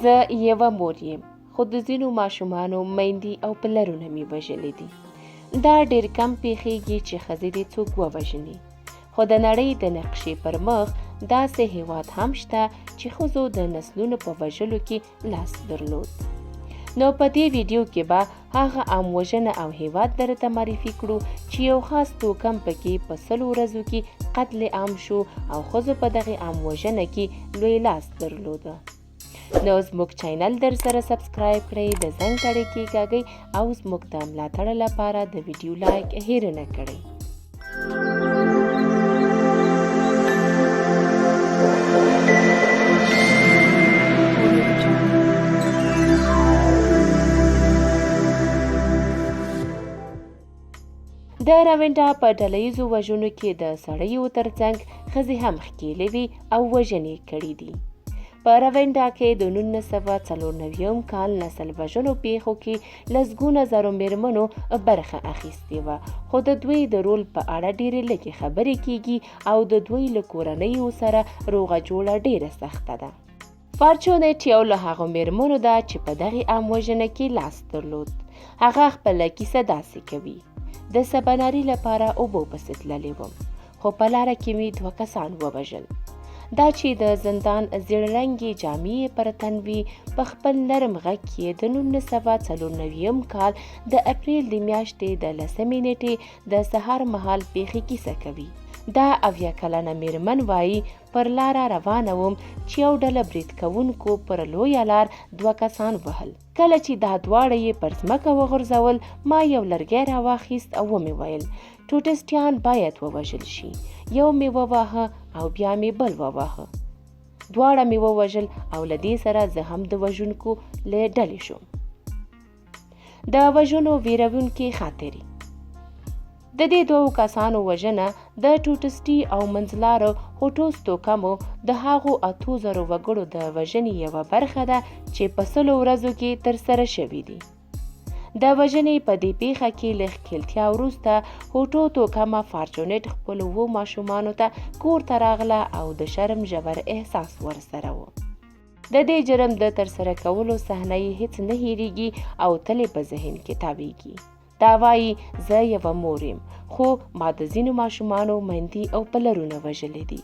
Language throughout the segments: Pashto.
زه یوه مور یم، خو د ځینو ماشومانو میندې او پلرونه مې وژلي دي. دا ډېر کم پېښېږي چې ښځې دې څوک ووژني، خو د نړۍ د نقشې پر مخ داسې هېواد هم شته چې ښځو د نسلونو په وژلو کې لاس درلود. نو په دې ویډیو کې به هغه عام وژنه او هېواد درته معرفي کړو چې یو خاص توکم پکې په 100 ورځو کې قتل عام شو او ښځو په دغې عام وژنه کې لوی لاس درلوده. نو زموږ چینل در سره سبسکرایب کړئ، د زنګ تړې کېکاږئ او زموږ د ملاتړ لپاره د ویډیو لایک هېر نه کړئ. د راونډا په ډله ییزو وژنو کې د سړیو ترڅنګ ښځې هم ښکېلې وې او وژنې کړې دي. په راونډا کې د 1994 کال نسل وژنو پیښو کې لسګونه زرو میرمنو برخه اخیستې وه، خو د دوی د رول په اړه ډېرې لږې خبرې کیږي او د دوی له کورنیو سره روغه جوړه ډېره سخته ده. فارچونیټ یو له هغو میرمنو ده چې په دغې عام وژنه کې لاس درلود. هغه خپله کیسه داسې کوي: د سباناري لپاره اوبو پسې تللې وم، خو په لاره کې مې دوه کسان ووژل. دا چې د زندان زیړ رنګې جامې یې پر تن وي، په خپل نرم غږ کې د 1994 کال د اپریل د میاشتې د 10مې نیټې د سهار مهال پیښې کیسه کوي. دا 70 کلنه میرمن وایي، پر لاره روانه وم چې یو ډله برید کوونکو پر لویه لار دوه کسان وهل. کله چې دا دواړه یې پر ځمکه وغورځول، ما یو لرګی راواخیست او ومې ویل، ټوټسټیان باید ووژل شي. یو مې وواهه او بیا مې بل وواهه. دواړه مې ووژل او له دې سره زه هم د وژونکو له ډلې شوم. د وژنو ویرونکې خاطرې. د دې دوو کسانو وژنه د ټوټسټي او منځلارو هوټوس توکمو د هغو 8000 وګړو د وژنې یوه برخه ده چې په 100 ورځو کې ترسره شوې دي. د وژنې په دې پیښه کې له ښکېلتیا وروسته هوټو توکمه فارچونیټ خپلو اوو ماشومانو ته کور ته راغله او د شرم ژور احساس ورسره و. د دې جرم د ترسره کولو صحنه یې هیڅ نه هېرېږي او تل یې په ذهن کې تاویږي. دا وایي، زه یوه مور یم، خو ما د ځینو ماشومانو میندې او پلرونه وژلي دي.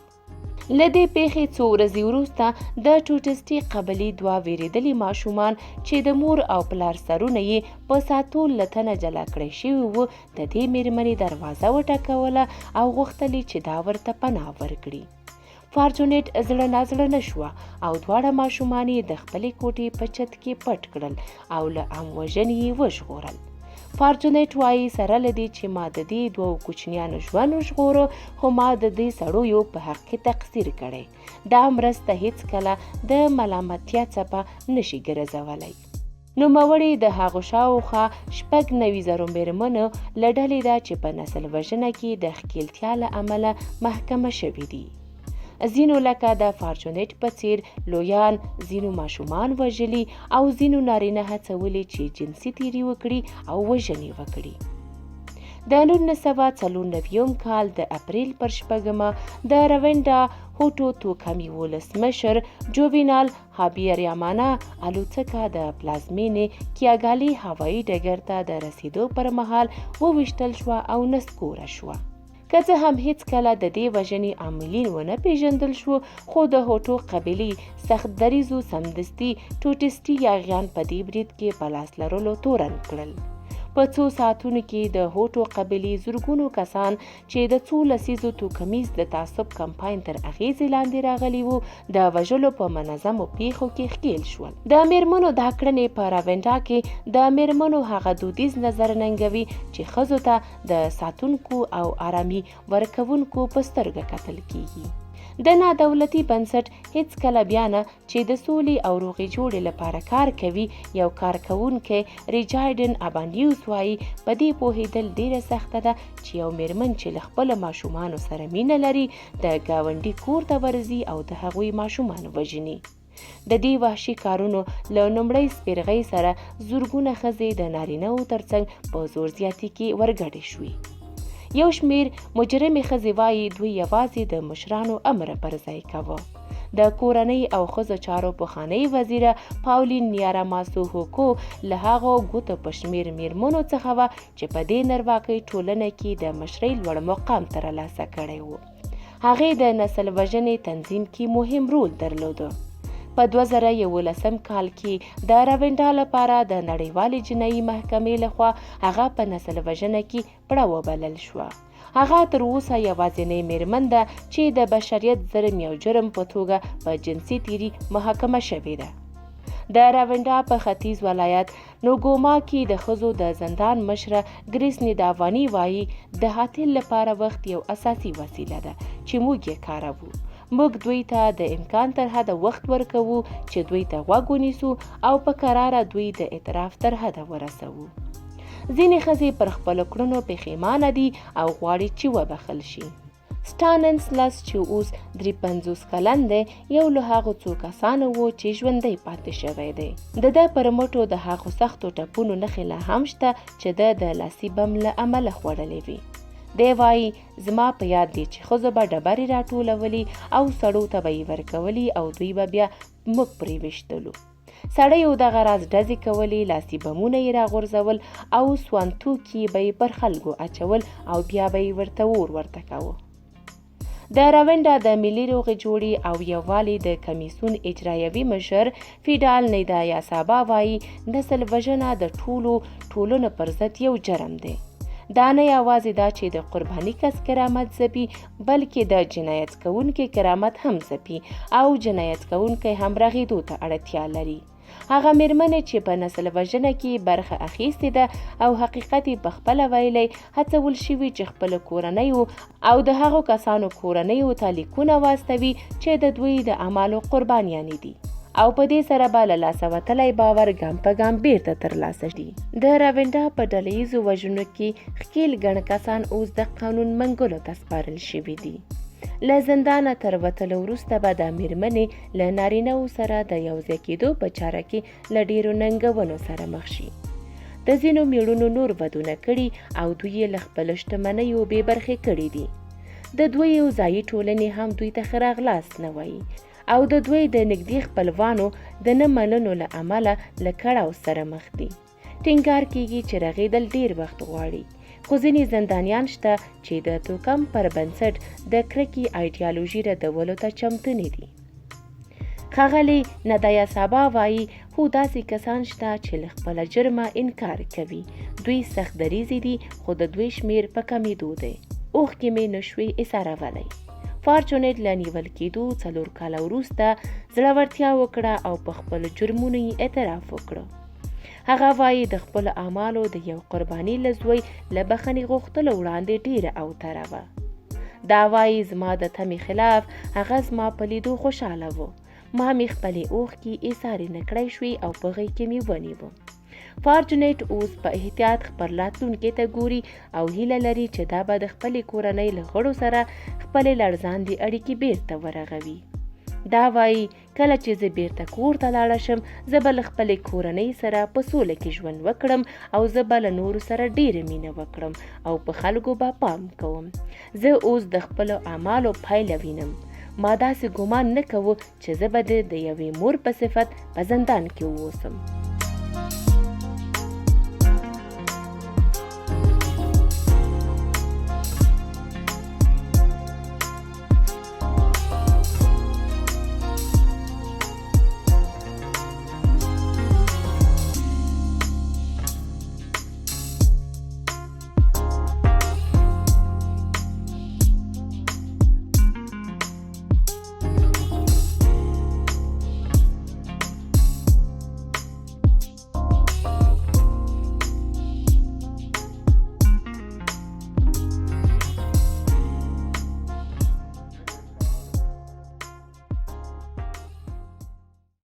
له دې پیښې څو ورځې وروسته د ټوټسټي قبلي دوه ویرېدلي ماشومان چې د مور او پلار سرونه یې په ساتول له تنه جلا کړی شوي وو، د دې میرمنې دروازه وټکوله او غوښتل یې چې دا ورته پناه ورکړي. فارچونیټ زړه نازړه نه شوه او دواړه ماشومان یې د خپلې کوټې په چت کې پټ کړل او له عام وژنې یې وژغورل. فارچونیټ وایي، سره له دې چې ما د دې دوو کوچنیانو ژوند وژغوره، خو ما د دې سړیو په حق کې تقصیر کړی. دا مرسته هیڅکله د ملامتیا څپه نشي ګرځولی. نوموړې د هغو شاوخوا 96 زرو مېرمنو له ډلې ده چې په نسل وژنه کې د ښکېلتیا له امله محکمه شوې دي. ځینو لکه د فارچونیټ په څیر لویان، ځینو ماشومان وژلي او ځینو نارینه هڅولي چې جنسي تیري وکړي او وژنې وکړي. د 1994 کال د اپریل پر 6مه د روینډا هوټو توکمي ولسمشر جووینال هابیریامانا الوتکه د پلازمینې کیاګالي هوایي ډګر ته د رسیدو پر مهال وویشتل شوه او نسکوره شوه. که څه هم هیڅکله د دې وژنې عاملین ونه پیژندل شو، خو د هوټو قبیلې سخت دریځو سمدستي ټوټسټي یاغیان په دې برید کې په لاس لرلو تورن کړل. په څو ساعتونو کې د هوټو قبیلې زرګونو کسان چې د څو لسیزو توکمیز د تعصب کمپاین تر اغیزې لاندې راغلي وو، د وژلو په منظمو پیښو کې ښکیل شول. د میرمنو دا کړنې په راونډا کې د میرمنو هغه دودیز نظر ننګوي چې ښځو ته د ساتونکو او آرامي ورکوونکو په سترګه کتل کیږي. د نادولتي بنسټ هیڅکله بیا نه چې د سولې او روغې جوړې لپاره کار کوي، یو کارکوونکی ریجایډن ابانیوس وایي، په دې پوهېدل ډېره سخته ده چې یو میرمن چې له خپلو ماشومانو سره مینه لري، د ګاونډي کور ته ورځي او د هغوی ماشومان وژني. د دې وحشي کارونو له لومړۍ سپېرغۍ سره زرګونه ښځې د نارینهوو ترڅنګ په زور زیاتي کې ورګډې شوې. یو شمېر مجرمې ښځې وایي، دوی یوازې د مشرانو امر پر ځای کاوه. د کورنۍ او ښځو چارو پخوانۍ وزیره پاولین نیاراماسوهوکو له هغو ګوتو په شمېر میرمنو څخه وه چې په دې نرواکۍ ټولنه کې د مشرۍ لوړ مقام ترلاسه کړی و. هغې د نسل وژنې تنظیم کې مهم رول درلود. په 2011 کال کې د راونډا لپاره د نړیوالې جنایي محکمې لخوا هغه په نسل وژنه کې پړه وبلل شوه. هغه تر اوسه یوازینۍ میرمن ده چې د بشریت جرم یو جرم په توګه په جنسي تیري محاکمه شوې ده. د راونډا په ختیځ ولایت نوګوما کې د ښځو د زندان مشره ګریس نیداواني وایي، د حاتل لپاره وخت یو اساسي وسیله ده چې موږ یې کاروو. موږ دوی ته د امکان تر حده وخت ورکوو چې دوی ته غوږ ونیسو او په کراره دوی د اعتراف تر حده ورسوو. ځینې ښځې پر خپلو کړنو پښیمانه دي او غواړي چې وبخل شي. سټاننسلس چې اوس 53 کلن دی، یو له هغو څو کسانو و چې ژوندی پاتې شوی دی. د ده پر مټو د هغو سختو ټپونو نښې لا هم شته چې ده د لاسي بم له امله خوړلې وې. دی وايي، زما په یاد دي چې ښځو به ډبرې راټولولې او سړو ته به یې ورکولې او دوی به بیا موږ پرې ویشتلو. سړیو دغه راز ډزې کولې، لاسي بمونه یې راغورځول او سوان توکي به یې پر خلکو اچول او بیا به یې ورته اور ورته کاوه. د راونډا د ملي روغې جوړې او یووالي د کمیسیون اجرایوي مشر فیډال نیدایا سابا وایي، نسل وژنه د ټولو ټولنو پر ضد یو جرم دی. دا نه یوازې دا چې د قرباني کس کرامت ځپي، بلکې د جنایت کوونکي کرامت هم ځپي او جنایت کوونکی هم رغېدو ته اړتیا لري. هغه میرمنې چې په نسل وژنه کې برخه اخیستې ده او حقیقت یې په خپله ویلی، هڅول شوي چې خپلو کورنیو او د هغو کسانو کورنیو ته لیکونه واستوي چې د دوی د اعمالو قربانیانې دي او په دې سره به له لاسه وتلی باور ګام په ګام بیرته ترلاسه شي. د راونډا په ډله ییزو وژنو کې ښکیل ګڼ کسان اوس د قانون منګولو ته سپارل شوي دي. له زندانه تر وتلو وروسته به دا میرمنې له نارینه وو سره د یوځای کېدو په چاره کې له ډېرو ننګونو سره مخ شي. د ځینو میړونو نور ودونه کړي او دوی یې له خپلو شتمنیو بې برخې کړي دي. د دوی ځایي ټولنې هم دوی ته ښه راغلاست نه وایي او د دوی د نږدې خپلوانو د نه منلو له امله له کړاو سره مخ دي. ټینګار کیږي چې رغېدل ډېر وخت غواړي، خو ځینې زندانیان شته چې د توکم پر بنسټ د کرکې ایډیالوژي ردولو ته چمتو نه دي. ښاغلی ندایا سابا وایي، هو داسې کسان شته چې له خپله جرمه انکار کوي. دوی سخت دریځي دي، خو د دوی شمېر په کمېدو دی. اوښکې مې نه شوې ایسارولی. فارچونیټ له نیول کېدو 4 کاله وروسته زړورتیا وکړه او په خپلو جرمونو یې اعتراف وکړ. هغه وایي، د خپلو اعمالو د یو قرباني له زوی له بخښنې غوښتلو وړاندې ډېره اوتره وه. دا وایي، زما د تمې خلاف هغه زما په لیدو خوشحاله و. ما مې خپلې اوښکې ایسارې نه کړای شوې او په غېږ کې مې ونیو. فارچونیټ اوس په احتیاط خپل راتلونکي ته ګوري او هیله لري چې دا به د خپلې کورنۍ له غړو سره خپلې لړزاندې اړیکې بیرته ورغوي. دا وایي، کله چې زه بیرته کور ته لاړه شم، زه به له خپلې کورنۍ سره په سوله کې ژوند وکړم او زه به له نورو سره ډېره مینه وکړم او په خلکو به پام کوم. زه اوس د خپلو اعمالو پایله وینم. ما داسې ګومان نه کوو چې زه به د یوې مور په صفت په زندان کې واوسم.